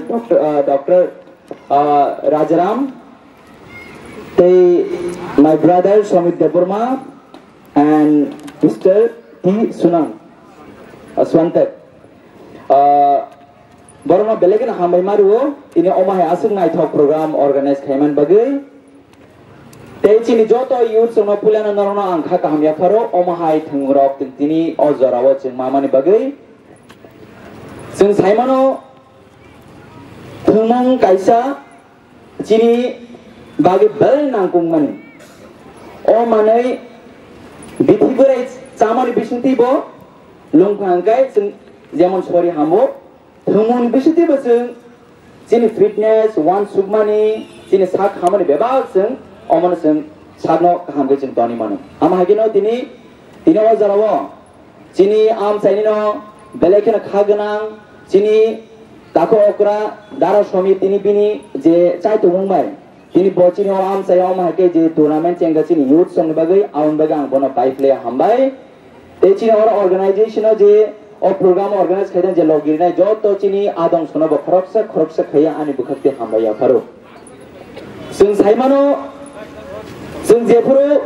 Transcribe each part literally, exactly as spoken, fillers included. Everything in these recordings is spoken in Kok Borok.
Doctor, uh, Doctor uh, Rajaram, tei my brother Somit Debbarma and Mister T Sunang, uh, Swantek. Uh, borokno belai kheno hambai ma rwo, tini omo hai aswk naithok program organize khaimani bagwi. Tei chini joto youth chwngno puilano norokno ang kha kaham yapharo, omo hai thwngmung rok tini o jorao chwng mamani bagwi. Chwng saimano thwngmung kaisa chini bagwi belai nangkukmani. O manwi bithi bwrai chamani bisingtwi bo lungkha hwnkhe chwng jemon sori hamo. Thwngmungni bisingtwi bo chwng chini fitness, uansukmani, chini sak hamani bebak chwng omono chwng sakno kaham khe chwng toni mano. Amo hai kheno tini, tini o jorao chini amchaini no belai kheno kha gwnang, chini tako okra dara Somit tini bini je chaitumung bai, tini bo chini o amchai omo hai khe je tournament chengkha chini youth songni bagwi, aboni bagwi ang bono bai phlai hambai. Tei chini oro organization o je o program organize khaina je logirinai joto chini adong sono bo khoroksa khoroksa khaiya ani bwkhak tei hambai yapharo. Chwng saimano chwng jephuru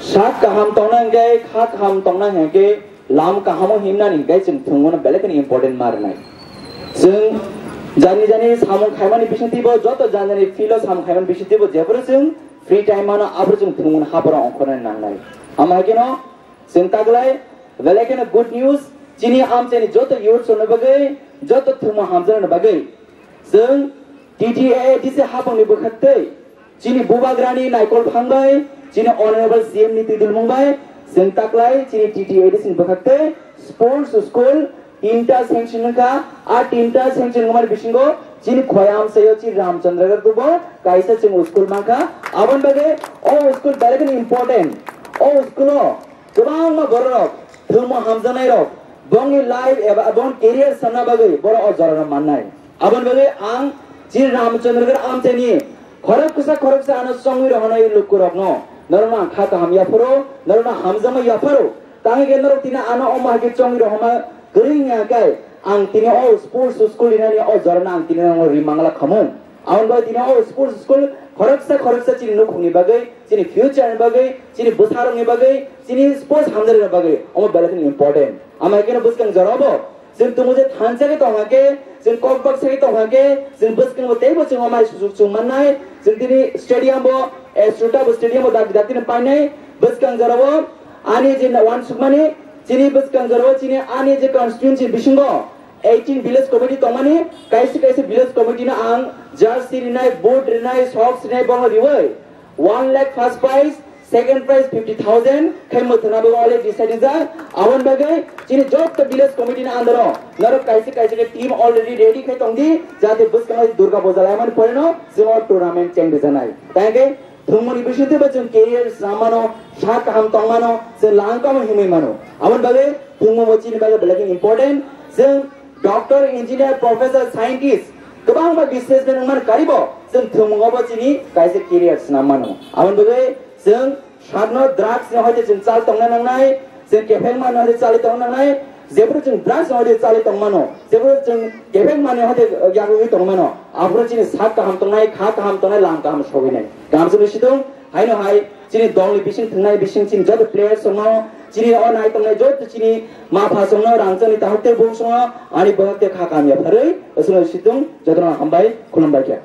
sak kaham tongna hwnkhe kha kaham tongna hwnkhe lam kahamo himnani hwnkhe chwng thwngmano belai kheno important ma rwnai. Chwng jani jani samung khaimani bisingtwi bo joto jani jani field o samung khaimani bisingtwi bo jephuru chwng free time mano aphuru chwng thwngmano hapharo ongkhornani nangnai. Amo hai kheno Chwng taklai, belai kheno good news, chini amchaini joto youth rokni bagwi, joto thwngmung hamjaknani bagwi. Chwng T T A A D C haphangni bwkhaktwi, chini bubagrani naikol phang bai, chini honorable C M ni twidulmung bai, chwng taklai chini T T A A D C ni bwkhaktwi sports school tinta sanction wngkha, a tinta sanction wngmani bisingo chini khoi amchaio chini Ramchandragarh bo kaisa chwng school mankha. Aboni bagwi o school belai kheno important. O school o kwbangma bororok thwngmung hamjaknairok bongni life eba bongni career sanna bagwi borok o jorano mannai. Aboni bagwi ang chini Ramchandragarh amchaini khoroksa khoroksa ano chongwi rohornai lukurokno norokno ang kha kaham yapharo, norokno hamjakma yapharo. Tangwi khe norok tini ano omo hai khe chongwi rohorma kwrwi wngya khe ang tini o sports school rinani o jorano ang tini norokno rimangla khamung. Aboni bagwi tini o sports school khoroksa khoroksa chini nukhungni bagwi, chini future ni bagwi, chini bwsarokni bagwi, chini sports hamjaknairokni bagwi omo belai kheno important. Amo hai kheno bwskang jorao bo chwng tumo je thansa khe tongha khe, chwng kok baksa khe tongha khe, chwng bwskango teibo chwng omo hai sujuk chwng mannai. Chwng tini stadium bo, eh, Srota bo stadium bo dak dak tini painai. Bwskang jorao ani je uansukmani, chini bwskang jorao chini ani je constituency bisingo eighteen village committee tongmani, kaisa kaisa village committee no ang jersey rinai, boot rinai, socks rinai, bono riwi one lakh first prize, second prize fifty thousand khai mwthangna bagwi already decide rijak. Aboni bagwi chini joto village committee ni under o norok kaisa kaisa khe team already ready khai tongdi, jate bwskango Durga Puja laimani poreno chwng o tournament cheng rijaknai. Tei hwnkhe thwngmungni bisingtwi bo chwng career swnam mano, sak kaham tong mano, chwng lang kaham himwi mano. Aboni bagwi thwngmung bo chini bagwi belai kheno important. Chwng doctor, engineer, professor, scientist, kwbangma businessman wngmani karibo chwng thwngmungo bo chini kaisa career swnam mano. Aboni bagwi chwng sakno drugs ni hoite chwng chal tongna nangnai, chwng kepheng manwi hoite chali tongna nangnai, jephuru chwng drugs ni hoite chali tongmano, jephuru chwng kepheng manwi hoite yagwi tongmano, aphuru chini sak kaham tongnai, kha kaham tongnai, lam kaham sogwinai. Kaham chwngno situng, haino hai chini dolni bising thwngnai bising chini joto players rokno, chini o nai tongnai joto chini ma pha songno, rangchakni tahuk tei bung songno, ani bohok tei kha kaham yapharwi, chwngno situng, jotono hambai, khulumbai khe.